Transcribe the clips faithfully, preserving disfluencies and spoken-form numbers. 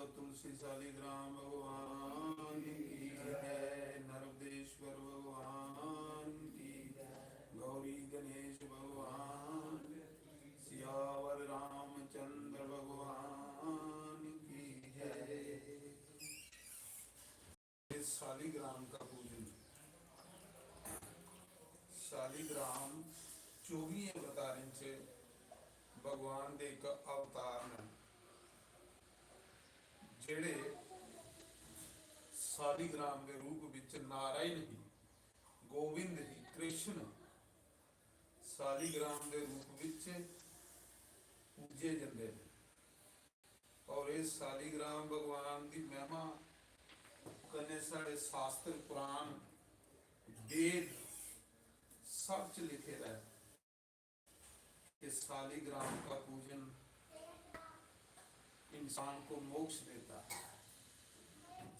तुलसी शालिग्राम भगवान की जय, नर्मदेश्वर भगवान की जय, गौरी गणेश भगवान, सियावर रामचंद्र भगवान की जय। इस शालिग्राम का पूजन, शालिग्राम चौबी अवतारें च भगवान दे इक अवतार न, जेह्ड़े शालिग्राम दे रूप विच नारायण ही, गोविंद ही, कृष्ण शालिग्राम दे रूप विच पूजे जंदे न। और इस शालिग्राम भगवान दी महिमा कन्नै साढ़े शास्त्र, पुराण, वेद सब च लिखे दा है कि शालिग्राम का पूजन इंसान को मोक्ष देता है।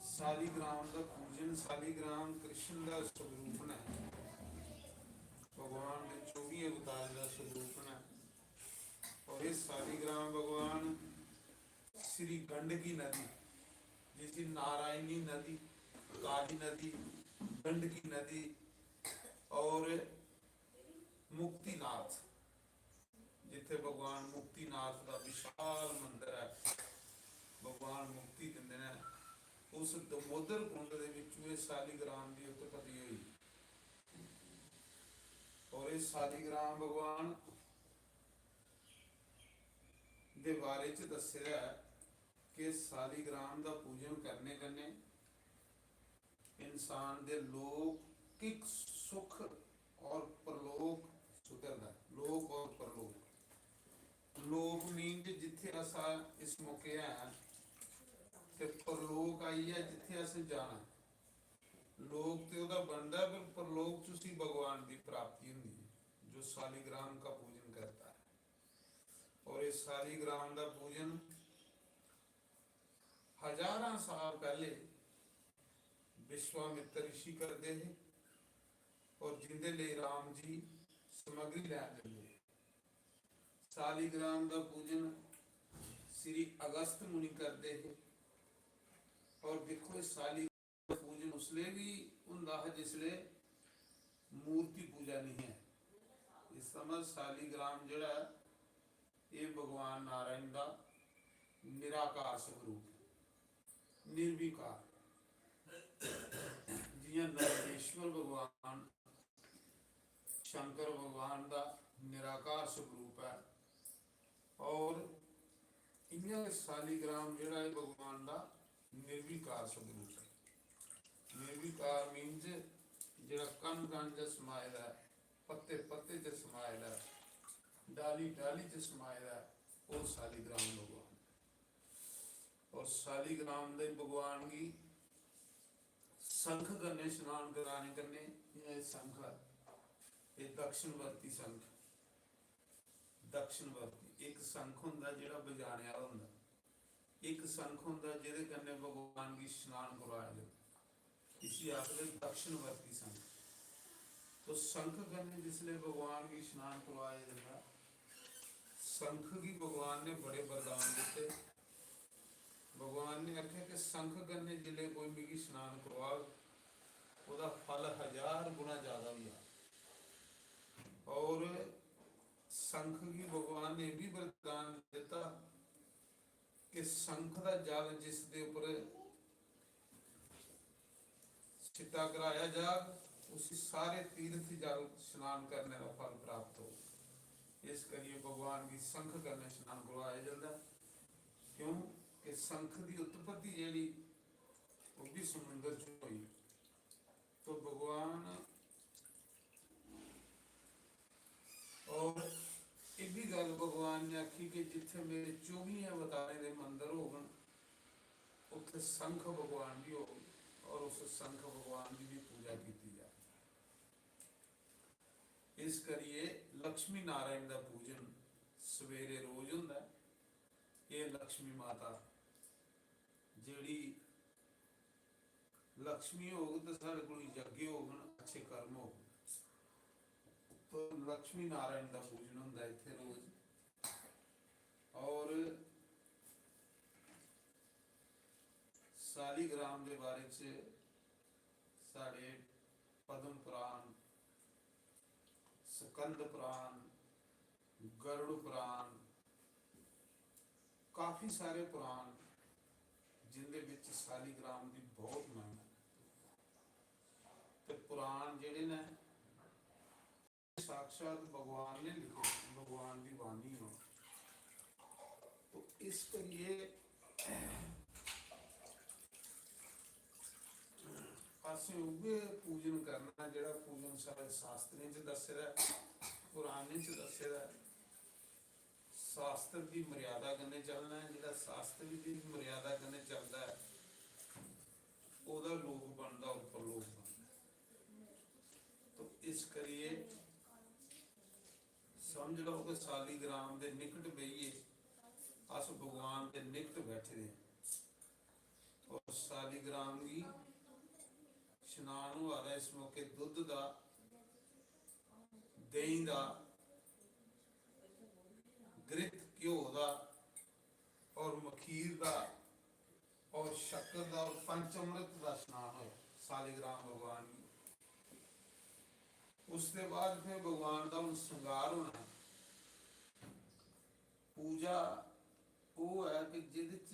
शालिग्राम का पूजन, शालिग्राम कृष्ण का स्वरूप है, भगवान के चौबी अवतार का स्वरूप है। और इस शालिग्राम भगवान श्री गंडकी नदी, जिसे नारायणी नदी, काली नदी, गंडकी नदी और मुक्तिनाथ, जिथे भगवान मुक्तिनाथ का विशाल मंदिर है, भगवान मुक्ति दिंदे ने, उस दमोदर कुंड दे विचों ये शालिग्राम की उत्पत्ति हुई। और ये शालिग्राम भगवान दे बारे च दस्सेआ ऐ कि शालिग्राम दा पूजन करने कन्नै इंसान दे लौकिक सुख और परलोक सुधरदा ऐ। लोक और परलोक। लोक मीन जे जित्थे अस इस मौके ऐ ते परलोक आई ऐ जित्थे अस जाना ऐ। लोक ते ओह्दा बनदा ऐ, पर परलोक च उसी भगवान दी प्राप्ति होंदी है, जो शालिग्राम का पूजन करता है। और इस शालिग्राम का पूजन हजारां साल पहले विश्वामित्र ऋषि करदे हे और जिंदे लेई राम जी समग्री लैन जंदे हे। शालिग्राम का पूजन श्री अगस्त मुनि करदे हे। और देखो, इस शालिग्राम का पूजन उसले भी हुंदा हा जिसले मूर्ति पूजा नहीं है। इस समझ शालिग्राम जेड़ा है, ये भगवान नारायण का निराकार स्वरूप है, निर्विकार। जियां नंदेश्वर भगवान शंकर भगवान का निराकार स्वरूप है, और इयां गै शालिग्राम जेड़ा है भगवान का निर्विकार स्वरूप है। निर्विकार मीन्स जेड़ा कण कण च समाए दा है, पत्ते पत्ते च समाए दा है, डाली डाली च समाए दा है, ओह शालिग्राम भगवान। और शालिग्राम दे भगवान गी शंख कन्नै स्नान कराने कन्नै, एह् शंख ऐ, एह् दक्षिणवर्ती शंख। दक्षिणवर्ती इक शंख होंदा जेह्ड़ा बजाने आह्ला होंदा, इक शंख होंदा जेह्दे कन्नै भगवान गी स्नान कराया जंदा, इसी आखदे दक्षिणवर्ती शंख। तो शंख कन्नै जिसलै भगवान गी स्नान करवाया जंदा, शंख गी भगवान ने बड़े वरदान दित्ते। भगवान ने आखेआ कि शंख कन्नै जिसलै कोई मिगी स्नान करवाग, ओह्दा फल हजार गुणा ज्यादा होई जाग। और शंख गी भगवान ने एह् बी वरदान दित्ता कि शंख दा जल जिस दे उप्पर छिट्टा कराया जाग, उसी सारे तीर्थ जल स्नान करने दा फल प्राप्त हो। इस करियै भगवान गी शंख कन्नै स्नान करवाया जंदा। क्यों कि शंख दी उत्पत्ति जेह्ड़ी, ओह् बी समुंदर च होई। तो भगवान, और एह् बी गल्ल भगवान ने आखी कि जित्थै मेरे चौबियें अवतारें दे मंदर होङन, उत्थै शंख भगवान बी होग और उस शंख भगवान दी बी पूजा कीती जाग। इस करियै लक्ष्मी नारायण दा पूजन सवेरे रोज होंदा ऐ। एह् लक्ष्मी माता जेह्ड़ी लक्ष्मी होग ते साढ़े कोल यज्ञ होङन, अच्छे कर्म होग। तो लक्ष्मी नारायण दा पूजन होंदा इत्थै रोज। और शालीग्राम दे बारे च साढ़े पद्म पुराण, स्कंद पुराण, गरुड़ पुराण, काफी सारे पुराण जिंदे बिच शालीग्राम दी बहुत महिमा ऐ। ते पुराण जेह्ड़े न, साक्षात भगवान ने लिखे, भगवान दी बाणी ऐ। तो इस करियै असें उ'ऐ पूजन करना जेह्ड़ा पूजन साढ़े शास्त्रें च दस्से दा ऐ, पुराणें च दस्से दा ऐ। शास्त्र दी मर्यादा कन्नै चलना ऐ, जेह्ड़ा शास्त्र दी मर्यादा कन्नै चलदा ऐ, ओह्दा लोक बनदा, उप्पर लोक बनदा। तो इस करियै समझ लैओ कि शालीग्राम दे निकट बेहियै अस भगवान दे निकट बैठे दे आं। और शालीग्राम गी शनान होआ दा इस मौके दुद्ध दा, देहीं दा, घृत घ्यो दा और मखीर दा और शक्कर दा और पंचामृत दा स्नान होया शालीग्राम भगवान गी। उसदे बाद फिर भगवान दा हून श्रृंगार होना। पूजा ओह् ऐ कि जेह्दे च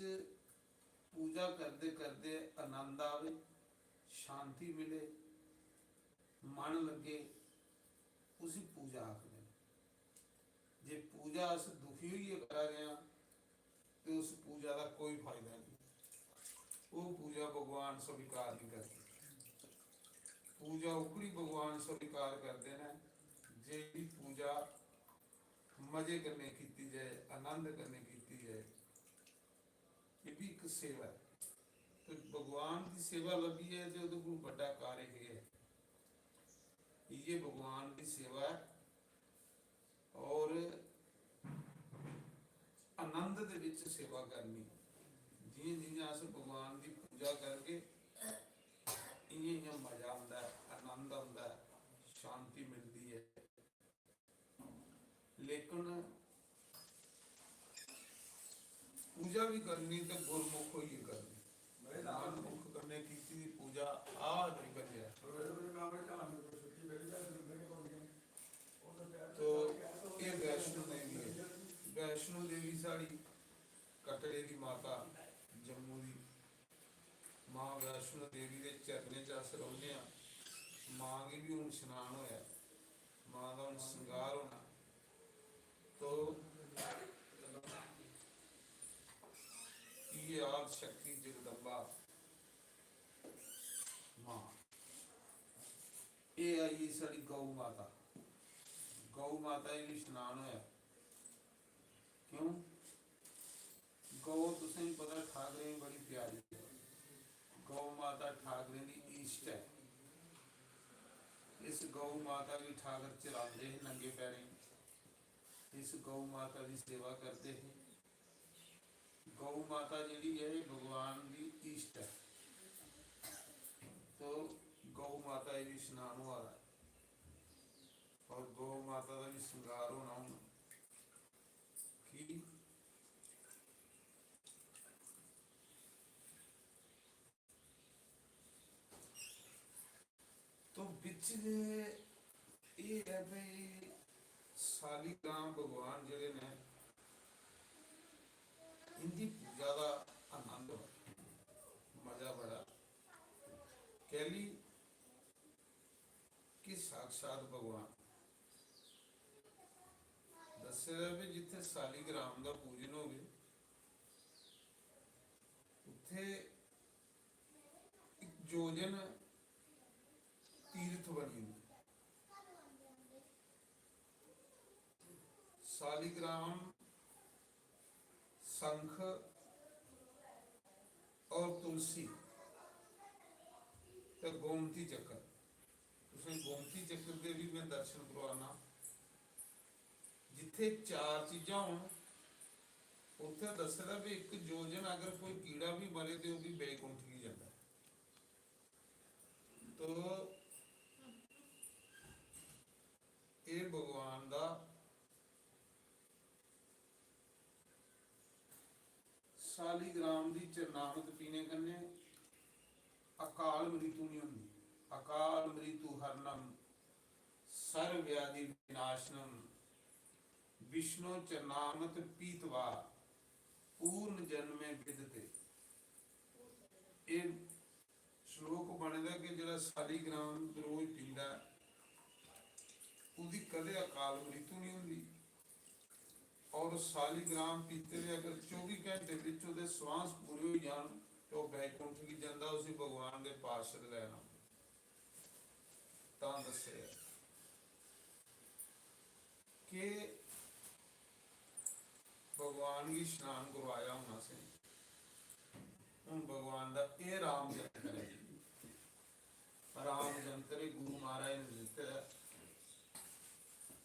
पूजा करदे करदे आनंद आवे, शांति मिले, मन लग्गे, उसी पूजा आखदे न। जे पूजा अस दुखी होइयै करा दे आं ते उस पूजा दा कोई फायदा नहीं। ओह् पूजा भगवान स्वीकार नहीं करदे। पूजा ओकड़ी भगवान स्वीकार करदे न जेह्ड़ी पूजा मजे कन्नै कीती जाए, आनंद कन्नै कीती जाए। एह् बी इक सेवा ऐ। ते भगवान दी सेवा लब्भी ऐ ते ओह्दे कोला बड्डा कार्य केह् ऐ? इ'यै भगवान दी सेवा ऐ। और आनंद दे विच सेवा करनी। जि'यां जि'यां अस भगवान दी पूजा करगे, इ'यां इ'यां मजा औंदा ऐ, आनंद औंदा ऐ, शांति मिलदी ऐ। लेकिन पूजा भी करनी ते गुरमुख होइयै करनी। मनमुख कन्नै कीती दी पूजा आ नहीं बचेआ। तो ये वैष्णो देवी है। वैष्णो देवी साढ़ी कटरे दी माता, जम्मू दी मां वैष्णो देवी दे चरणें च अस रौह्ने आं। मां गी बी हून स्नान होया, मां दा हून श्रृंगार होना। तो ये आदि शक्ति जगदम्बा मां, ये आई गई साढ़ी गौ माता। गौ माता गी बी स्नान होया। क्यों? गौ तुसेंगी पता ठाकरें गी बड़ी प्यारी ऐ। गौ माता ठाकरें दी इष्ट ऐ। इस गौ माता गी ठाकर चरांदे हे नंगे पैरें। इस गौ माता दी सेवा करदे हे। गौ माता जेह्ड़ी ऐ, एह् भगवान दी इष्ट ऐ। तो गौ माता गी बी स्नान होआ दा ऐ और गौ माता दा बी श्रृंगार होना हून। की? तो बिच गै एह् ऐ भई शालीग्राम भगवान जेह्ड़े न, इंदी पूजा दा आनंद बड़ा, मजा बड़ा। कैली कि साक्षात भगवान दस्से दा भी जित्थै शालीग्राम दा पूजन होवे, उत्थै इक योजन तीर्थ बनी जंदा। शालीग्राम, शंख और तुलसी ते गोमती चक्कर। तुसें गोमती चक्कर दे भी मैं दर्शन करवाना। जित्थे चार चीजां होन, उत्थे दस्से दा भी इक योजन अगर कोई कीड़ा भी मरे ते ओह् भी बैकुंठ गी जंदा ऐ। तो एह् भगवान दा शालीग्राम दी चरणामृत पीने कन्नै अकाल मृत्यु नहीं होंदी। अकाल मृत्यु हरणम सर्व व्याधि विनाशनम विष्णु चरणामत पीतवा पूर्ण जन्मे विदते। एह् श्लोक बने दा कि जेह्ड़ा सालीग्राम रोज पींदा ऐ, ओह्दी कदें अकाल मृत्यु नहीं होंदी। और सालीग्राम पीते दे अगर चौबी घंटे बिच ओह्दे श्वास पूरे होई जान, ते ओह् बैकुंठ गी जंदा, उसी भगवान दे पार्षद लैना। तां दस्सेआ कि भगवान गी स्नान करवाया हून असें। हून भगवान दा एह् राम यंत्र ऐ। राम यंत्र एह् गुरु महाराज ने दित्ते दा।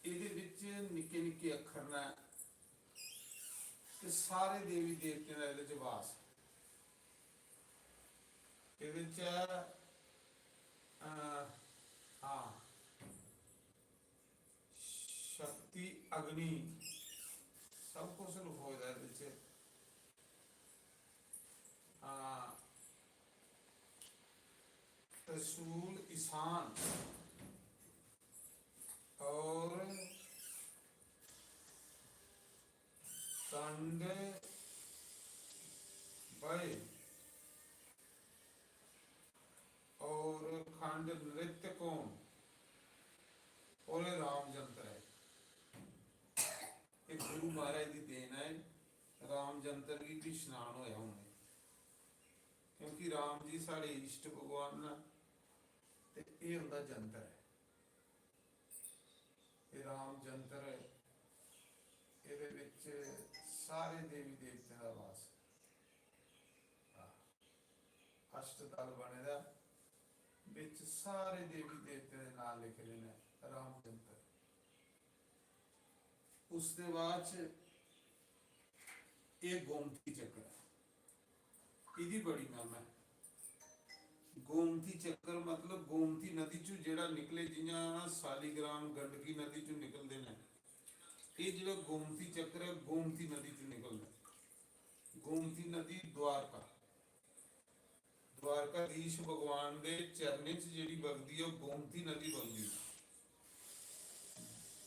एह्दे बिच निक्के निक्के अक्खर न ते सारे देवी देवतें दा एह्दे च वास। एह्दे च, अ, हां, शक्ति, अग्नि, सब कुछ लखोए दा एह्दे च। हां, त्रिशूल, ईशान और दंड, भय और खंड नृत्य कौन? और ये राम यंत्र है। ये गुरु महाराज दी देन है। राम यंत्र गी भी स्नान होया हून, क्योंकि राम जी साढ़े इष्ट भगवान न, ते एह् उंदा यंत्र ऐ। एह् राम यंत्र, एह्दे बिच सारे देवी देवतें दा वास। हां। अष्टदल बने दा, बिच सारे देवी देवतें दे नांऽ लिखे दे न राम यंत्र। उसदे बाद च एह् गोमती चक्र ऐ, एह्दी बड़ी महिमा ऐ। गोमती चक्र मतलब गोमती नदी चों जेह्ड़ा निकले, जि'यां सालीग्राम गंडकी नदी चों निकलदे न, एह् जेह्ड़ा गोमती चक्र ऐ, गोमती नदी चों निकलदा। गोमती नदी द्वारका, द्वारकाधीश भगवान दे चरणें च जेह्ड़ी बगदी ऐ, ओह् गोमती नदी बगदी ऐ।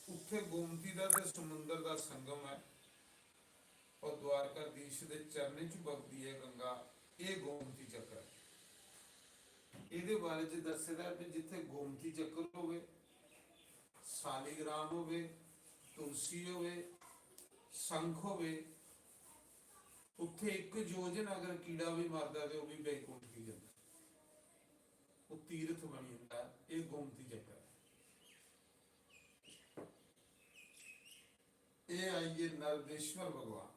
उत्थै गोमती दा ते समुंदर दा संगम ऐ। और द्वारकाधीश दे चरणें च बगदी ऐ गंगा। एह् गोमती चक्र ऐ। एह्दे बारे च दस्से दा ऐ कि जित्थै गोमती चक्र होवे, सालीग्राम होवे, तुलसी होवे, शंख होवे, उत्थे इक योजन अगर कीड़ा भी मरदा ते ओह् भी बैकुंठ गी जंदा। ओह् तीर्थ बनी जंदा। एह् गोमती चक्कर ऐ। एह् आई गे नरदेश्वर भगवान,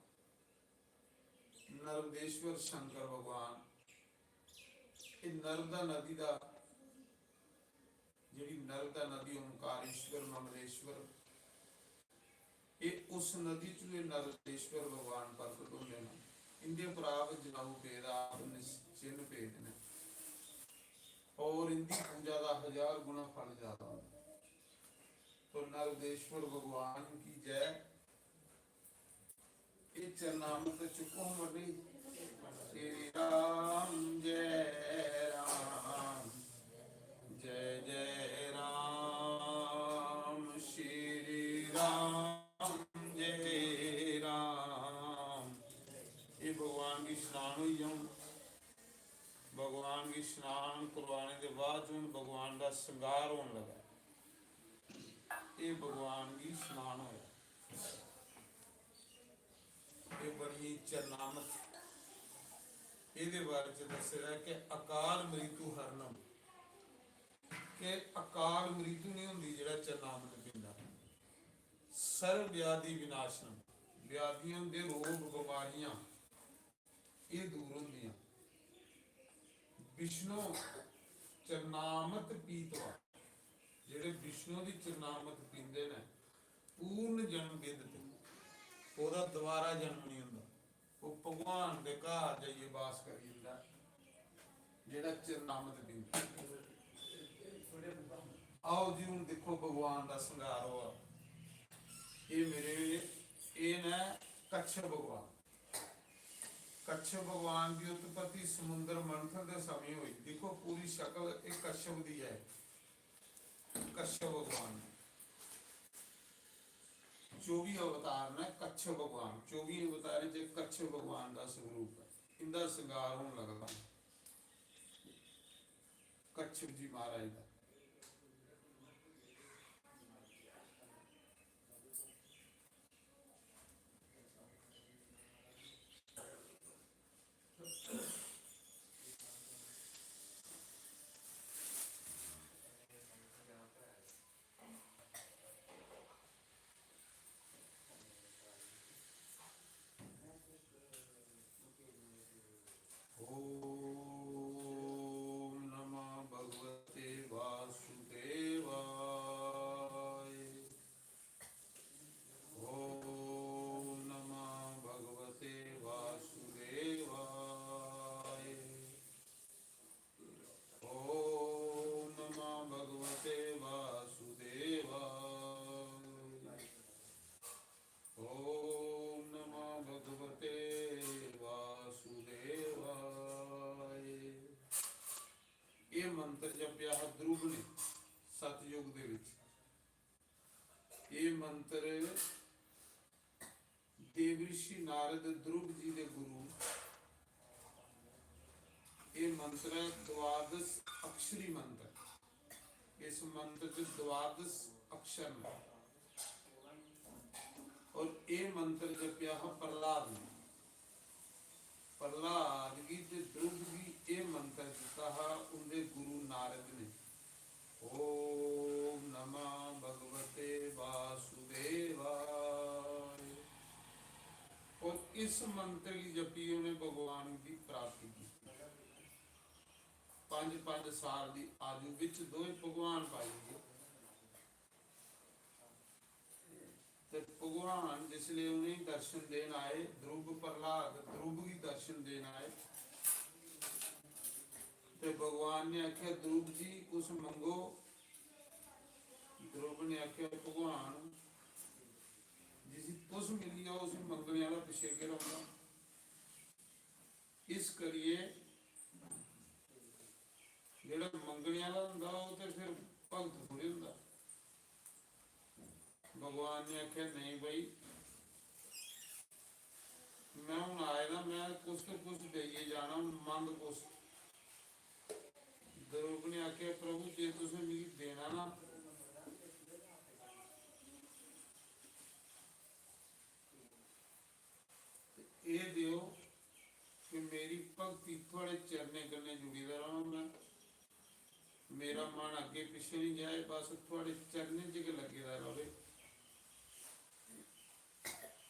नरदेश्वर शंकर भगवान। एह् नर्मदा नदी दा, जेह्ड़ी नर्मदा नदी ओंकारेश्वर ममलेश्वर, एह् उस नदी च एह् नरदेश्वर भगवान प्रकट होंदे न। इंदे पर आप जनाऊ पेदा, आप निश्चिन्न पेदे न। और इंदी पूजा दा हजार गुना फल ज्यादा होंदा। तो नरदेश्वर भगवान की जय। एह् चरणामृत चुक्को मर्री। श्री राम जय राम, जय जय राम, श्री राम जय राम। एह् भगवान गी स्नान होई जान। भगवान गी स्नान करवाने दे बाद हून भगवान दा श्रृंगार होन लगा। एह् भगवान गी स्नान होया। एह् बनी चरणामत। एह्दे बारे च दस्से दा कि अकाल मृत्यु हरणम, कि अकाल मृत्यु नहीं होंदी जेह्ड़ा चरणामत पींदा। सर्व व्याधि विनाशनम, व्याधियां दे रोग बमारियां एह् दूर होंदियां। विष्णु चरणामृत पीतवा, जेह्ड़े विष्णु दी चरणामृत पींदे न, पूर्ण जन्म विदते, ओह्दा दोबारा जन्म नहीं होंदा। ओह् भगवान दे घर जाइयै बास करी जंदा, जेह्ड़ा चरणामृत पींदा। आओ जी, हून दिक्खो भगवान दा श्रृंगार होआ। एह् मेरे, एह् न कच्छप भगवान। कच्छप भगवान दी उत्पत्ति समुंदर मंथन दे समें होई। दिक्खो, पूरी शकल इक कच्छप दी ऐ। कच्छप भगवान, चौबी अवतार ने कच्छप भगवान, चौबी अवतारें च कच्छप भगवान दा स्वरूप ऐ। इंदा श्रृंगार होन लगदा कच्छप जी महाराज दा। ॐ नमः भगवते वासुदेवाय। ॐ नमः भगवते वासुदेवाय। ॐ नमः भगवते वासुदेवाय। ॐ नमः भगवते वासुदेवाय। ਇਹ ਮੰਤਰ ਜਪਿਆ ਹੈ ਧਰੁਵ ਨੇ ਸਤਯੁਗ ਦੇ ਵਿੱਚ। ਇਹ ਮੰਤਰ ਦੇਵ ਰਿਸ਼ੀ ਨਾਰਦ ਧਰੁਵ ਜੀ ਦੇ ਗੁਰੂ। ਇਹ ਮੰਤਰ ਹੈ ਦਵਾਦਸ ਅਕਸ਼ਰੀ ਮੰਤਰ। ਇਸ ਮੰਤਰ ਚ ਦਵਾਦਸ ਅਕਸ਼ਰ ਨੇ। ਔਰ ਇਹ ਮੰਤਰ ਜਪਿਆ ਹੈ ਪ੍ਰਹਲਾਦ ਨੇ। ਪ੍ਰਹਲਾਦ गी ते ध्रुव गी ਇਹ ਮੰਤਰ ਦਿੱਤਾ ਹੈ ਉਹਦੇ ਗੁਰੂ ਨਾਰਦ ਨੇ। ॐ नमः भगवते वासुदेवाय। और इस मंत्र की जपी उन्हें भगवान की प्राप्ति की। पांच पांच साल की आयु विच दोए भगवान पाई गए। ते भगवान जिसले उन्हें दर्शन देन आए, ध्रुव प्रहलाद ध्रुव गी दर्शन देन आए, ते भगवान ने आख्या, "ध्रुव जी, कुछ मंगो।" ध्रुव ने आख्या, "भगवान, जिसी तुस मिली जाओ, उसी मंगने वाला पिछे के रौंहदा?" इस करिए जेड़ा मंगने वाला होंदा, ओह ते फिर भगत थोड़ी होंदा। भगवान ने आख्या, "नहीं भाई, मैं हूं आए दा, मैं कुछ तो कुछ देइयै जाना, हूं मंग कुछ।" ध्रुव ने आख्या, "प्रभु, जे तुसें मिगी देना ना, ते एह देओ कि मेरी भक्ति थुआड़े चरणें कन्नै जुड़ी दा रवां मैं, मेरा मन अग्गें पिच्छें निं जाए, बस थुआड़े चरणें च गै लग्गे दा रवे।"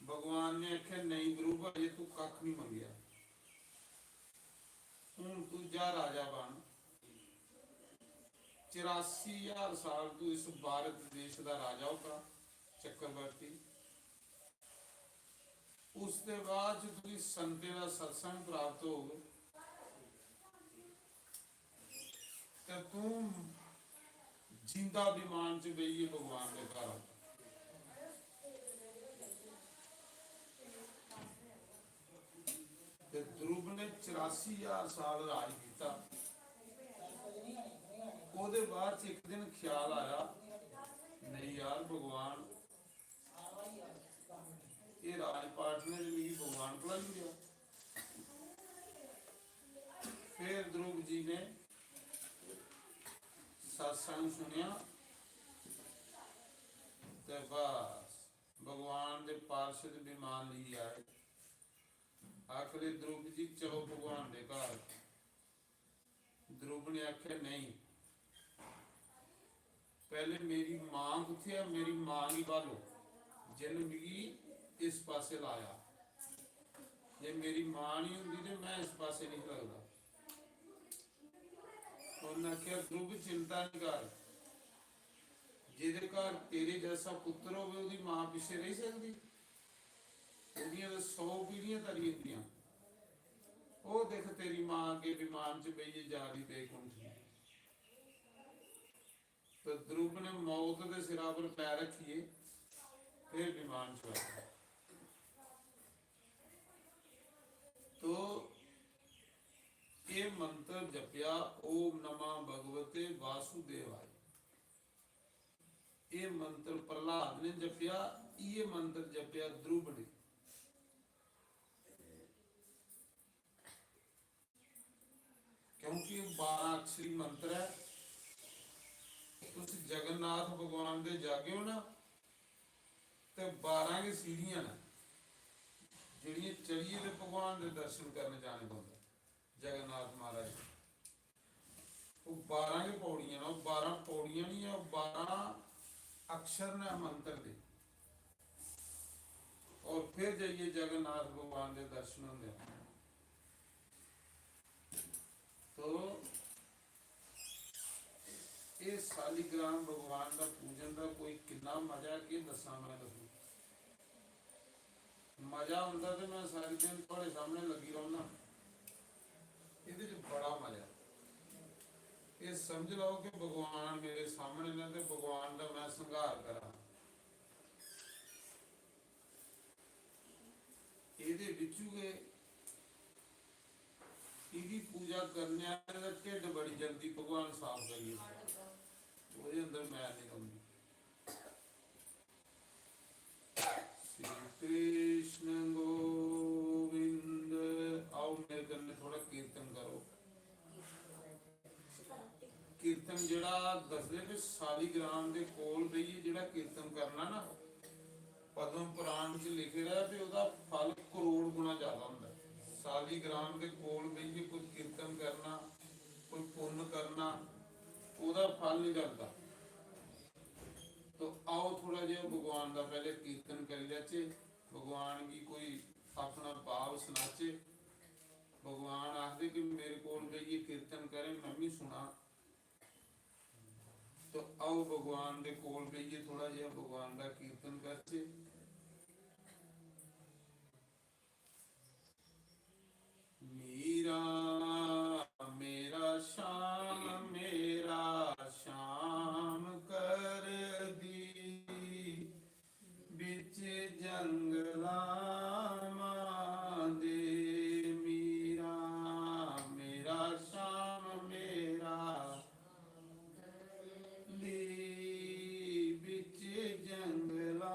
भगवान ने आखेआ, "नेईं ध्रुव, अजें तू कक्ख निं मंगेआ, हून तू जा राजा बन। चरासी ज्हार साल तू इस भारत देश दा राजा होगा, चक्रवर्ती।" उसदे बाद च तुगी संतें दा सत्संग प्राप्त होग ते तू जींदा विमान च बेहियै भगवान दे घर औगा। ते ध्रुव ने चरासी हजार साल राज कीता। ओहदे बाद च इक दिन ख्याल आया, "नेईं यार भगवान, एह राजपाट ने ते मिगी भगवान भलाई ओड़ेआ।" फिर ध्रुव जी ने सत्संग सुनेआ ते बस भगवान दे पार्षद विमान लेइयै आए। आखदे, "ध्रुव जी, चलो भगवान दे घर।" ध्रुव ने आखेआ, "नेईं, पैहले मेरी मां कुत्थै ऐ? मेरी मां गी भालो, जिन्न मिगी इस पासै लाया। जे मेरी मां निं होंदी ते मैं इस पासै निं लगदा।" उन्नै आखेआ, "ध्रुव, चिंता निं कर, जेह्दे घर तेरे जैसा पुत्तर होवे, ओह्दी मां पिच्छे रेही सकदी? ओह्दियां ते सौ पीढ़ियां तरी जंदियां। ओह् दिक्ख, तेरी मां अग्गें विमान च बेहियै जा दी बैकुंठ गी।" तो ध्रुव ने मौत दे सिरा पर पैर रखिए फिर विमान च बैठा। तो जपेआ, "ओम नमः भगवते वासुदेवाय।" ये मंत्र प्रहलाद ने जपेआ, ये मंत्र जपेआ ध्रुव ने। क्योंकि बारां अक्षरी मंत्र है। तुस जगन्नाथ भगवान दे जागे हो ना, ते बारां गै सीढ़ियां न जेह्ड़ियां चढ़ियै ते भगवान दे दर्शन करन जाने पौंदा। जगन्नाथ महाराज, ओह् बारां गै पौड़ियां न, ओह् बारां पौड़ियां निं ऐ, ओह् बारां अक्षर न मंत्र दे। और फिर जाइयै जगन्नाथ भगवान दे दर्शन होंदे न। तो ये शालिग्राम भगवान का पूजन का कोई कितना मजा, के दसा मैं तुम। मजा आंदा ते मैं सारे दिन थुआड़े सामने लगी रौहना। एह्दे च बड़ा मजा। ये समझ लो कि भगवान मेरे सामने ने ते भगवान दा मैं संघार करा। एह्दे बिच्चू गै एह्दी पूजा करने आह्ले दा ढिड्ड बड़ी जल्दी भगवान साफ करियै दिंदा। ओह्दे अंदर मैल निं रौंह्दी। श्री कृष्ण गोविंद। आओ मेरे कन्नै थोड़ा कीर्तन करो। कीर्तन जेह्ड़ा दसदे कि शालीग्राम दे कोल बेहियै जेह्ड़ा कीर्तन करना ना, पद्म पुराण च लिखे दा ऐ ते ओह्दा फल करोड़ गुणा ज्यादा होंदा ऐ। शालीग्राम दे कोल बेहियै कोई कीर्तन करना, कोई पुन्न करना, ओह्दा फल निं लगदा। तो आओ थोड़ा जेहा भगवान दा पैह्ले कीर्तन करी लैचे, भगवान गी कोई अपना भाव सनाचे। भगवान आखदे कि मेरे कोल बेहियै कीर्तन करें, मैं भी सुना। तो आओ भगवान दे कोल बेहियै थोड़ा जेहा भगवान दा कीर्तन करचे। मीरा मेरा श्याम, मेरा श्याम कर दी बिच जंगलां दे। मीरा मेरा श्याम, मेरा दी बिच जंगलां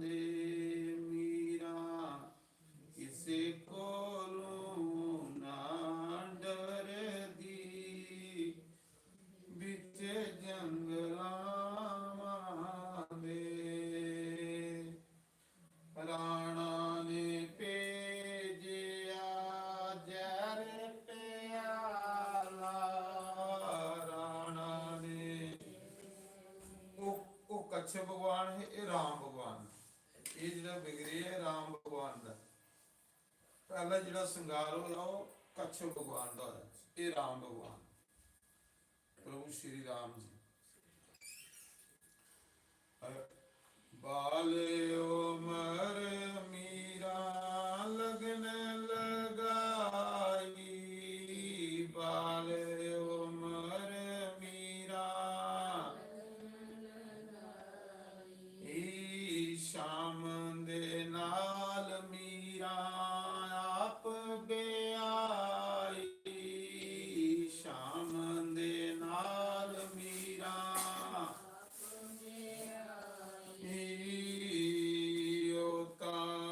दे। मीरा किसे कोलों ना डरदी, बिच जंगलां दे। राणा ने भेजेआ जैह्र प्याला, राणा ने। ओह्, ओह् कच्छप भगवान हे, एह् राम भगवान। एह् जेह्ड़ा विग्रह ऐ राम भगवान दा। पैह्ला जेह्ड़ा श्रृंगार होआ ओह् कच्छप भगवान दा होआ, एह् राम भगवान। प्रभु श्री राम जी। बाल उमर मीरा लगन लगाई, बाल उमर मीरा। ई श्याम दे नाल मीरा आप ब्याही, श्याम दे नाल मीरा। ई ओ तां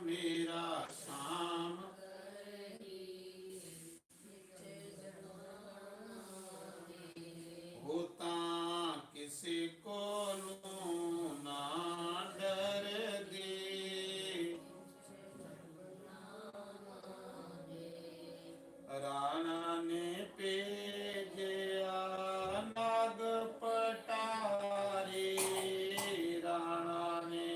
मेरा श्याम। ओह् तां किसे कोलू ना डरदी। राणा ने भेजेआ नाग पटारी, राणा ने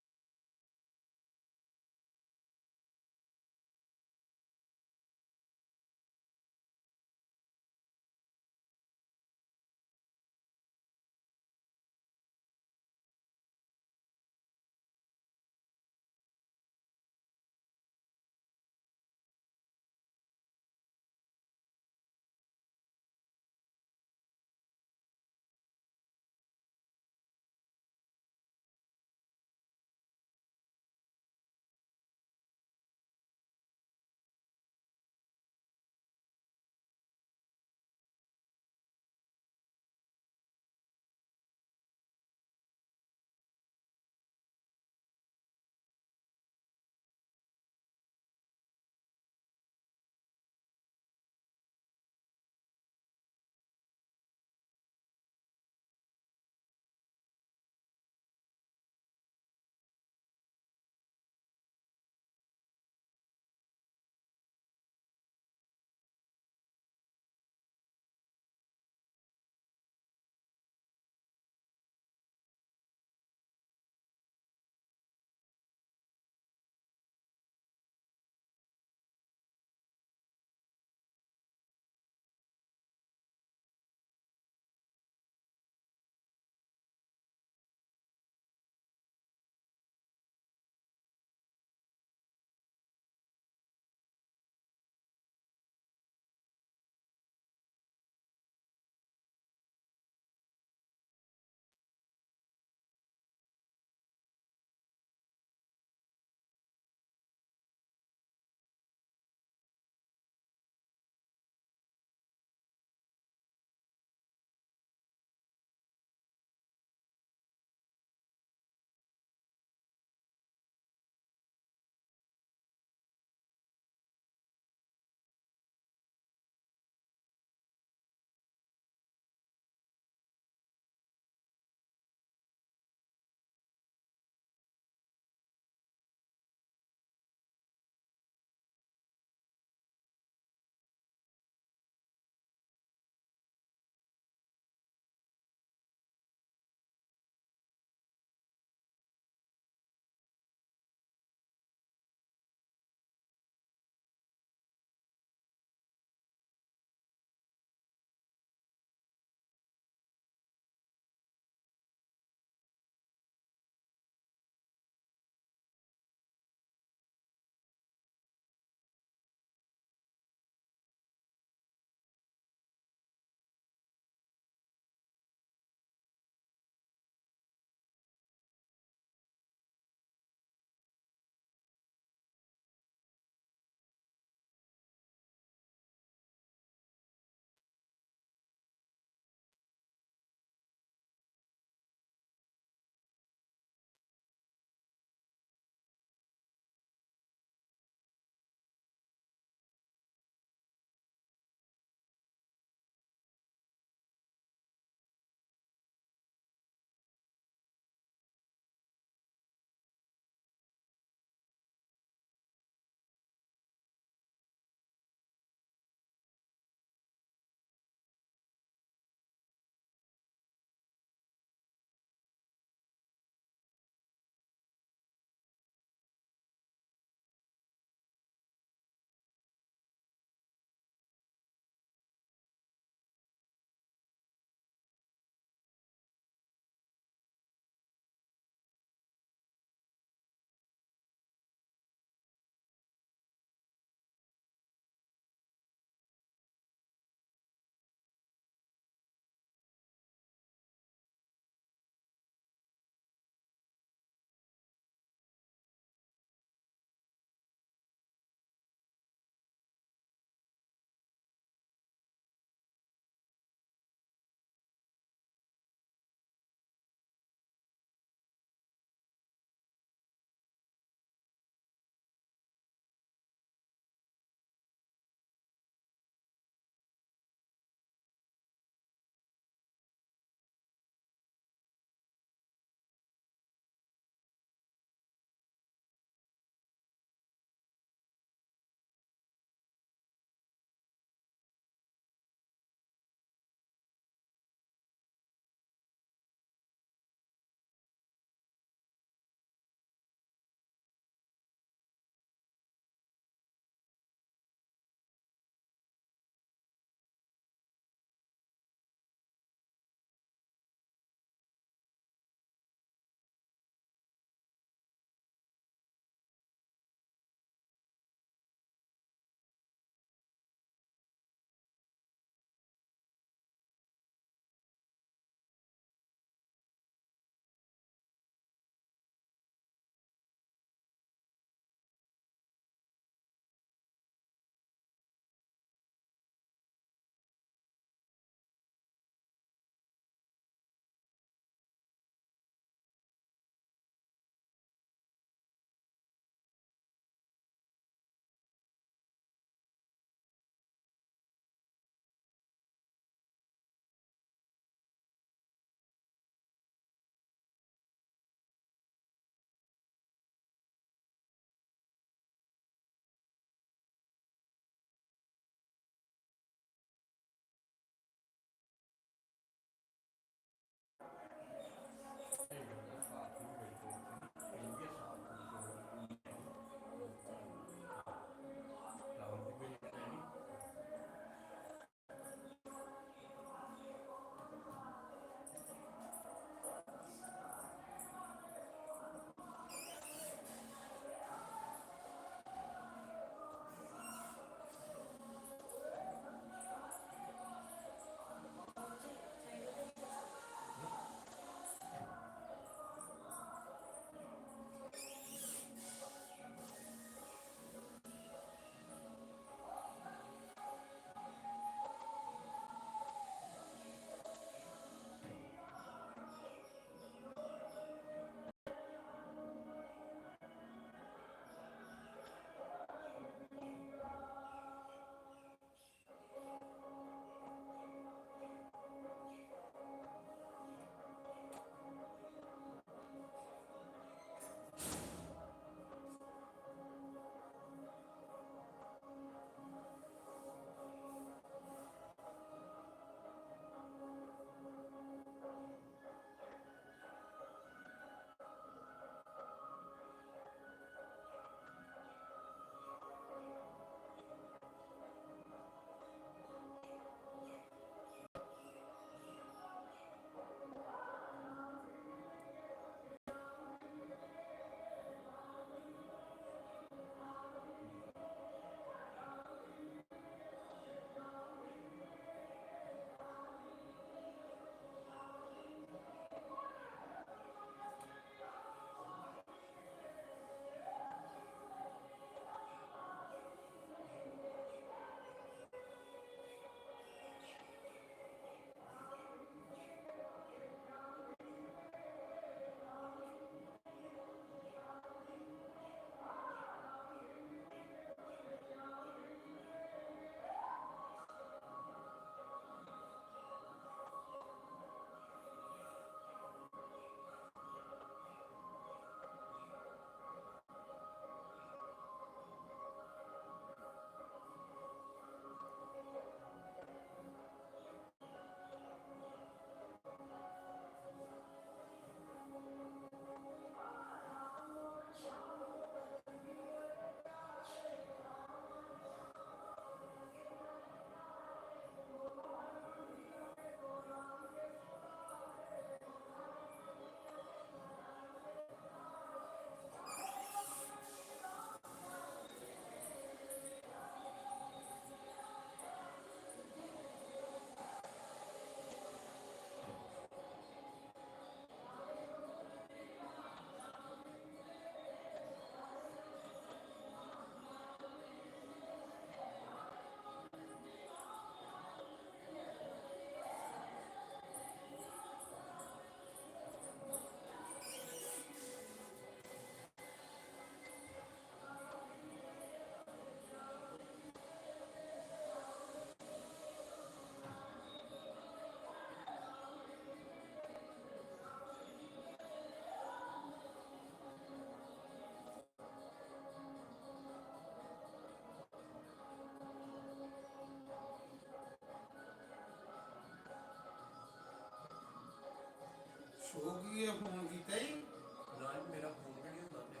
शौकी गी फोन कीता ही। ना, मेरा फोन भी नहीं होता।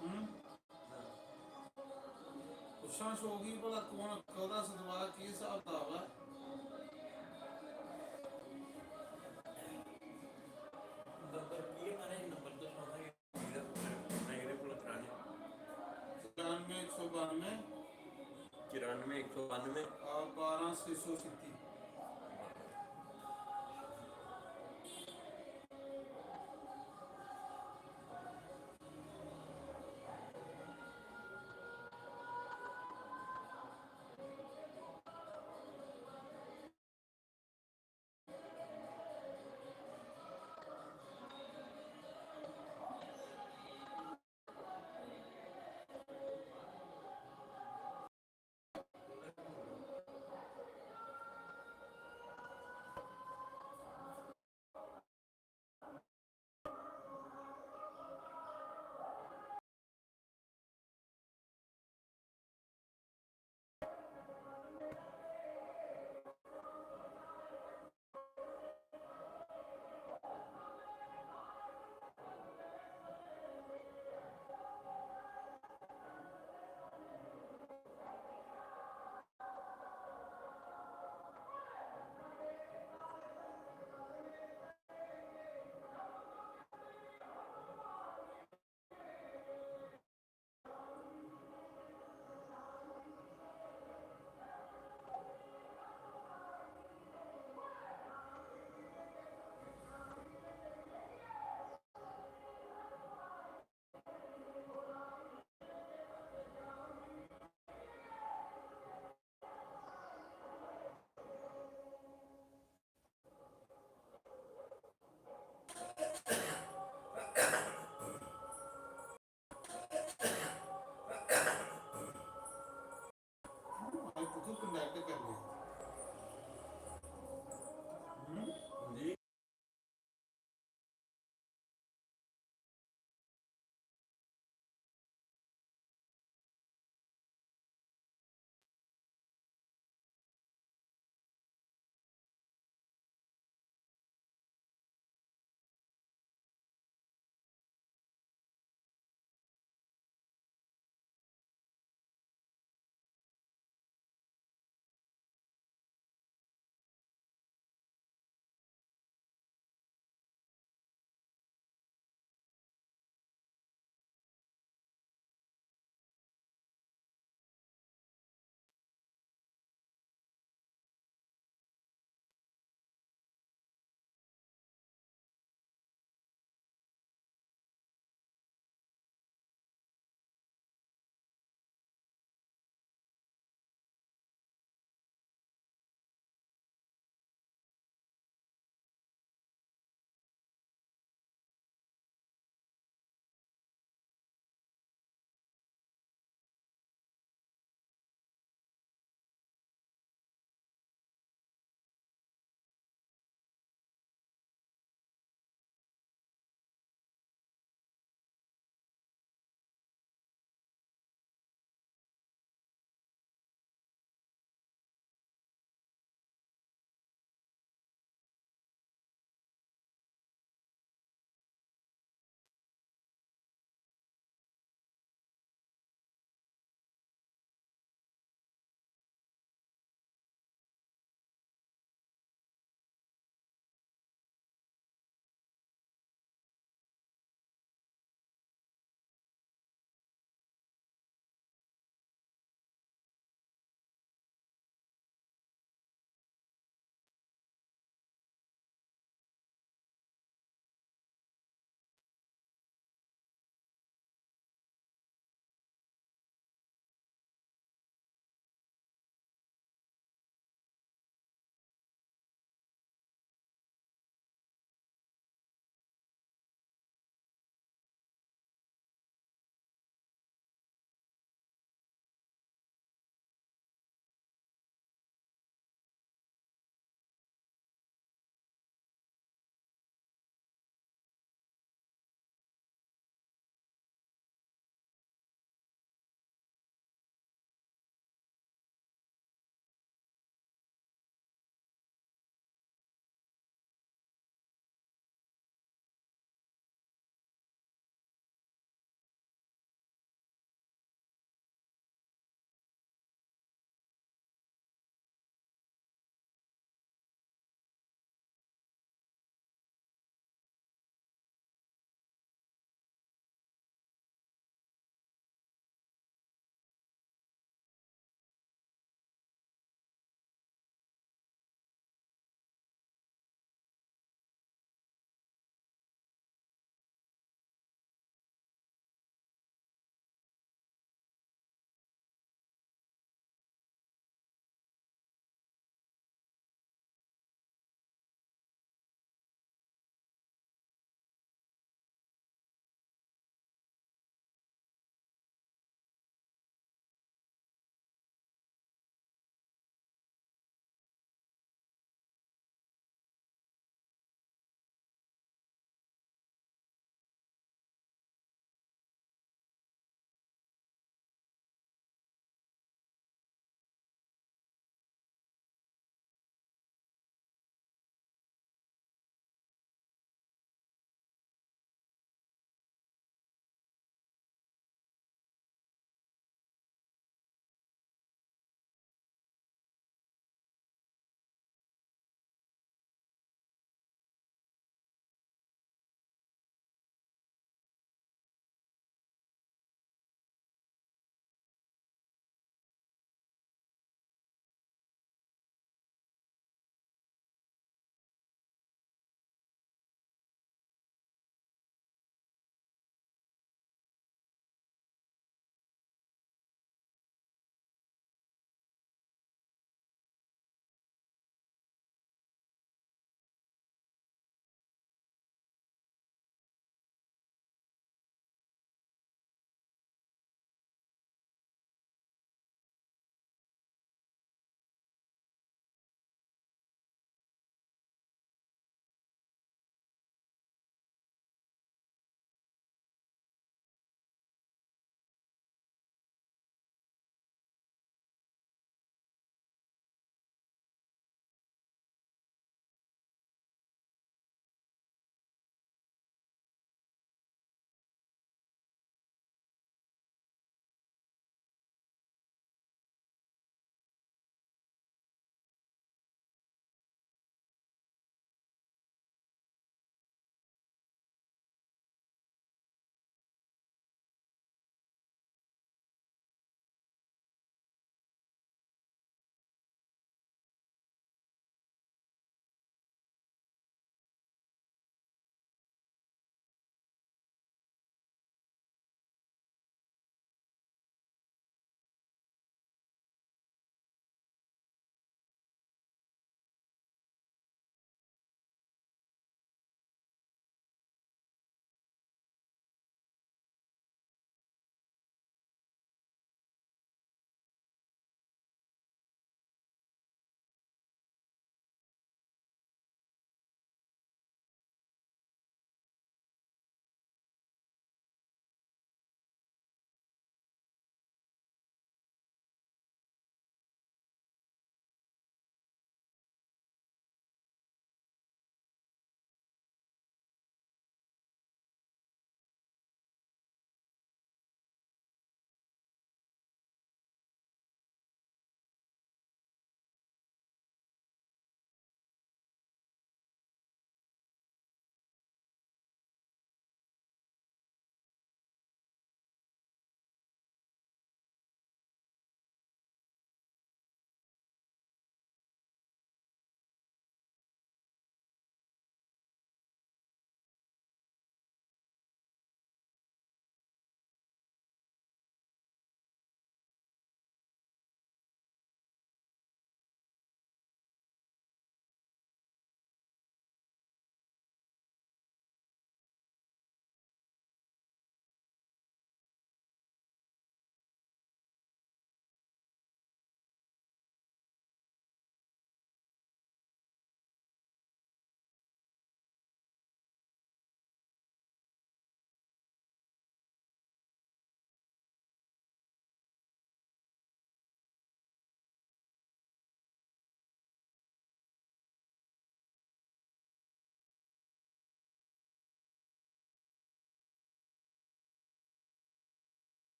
हूं। पुच्छां शौकी भला कौन, कदा सतवार, केह् स्हाब कताब ऐ? नंबर की है? अरे, नंबर तो सुना है, मेरा फोन है, मेरे को कराने। चरानवे इक सौ बानवे। चरानवे इक सौ बानवे। आ, बारां छे सौ छित्ती।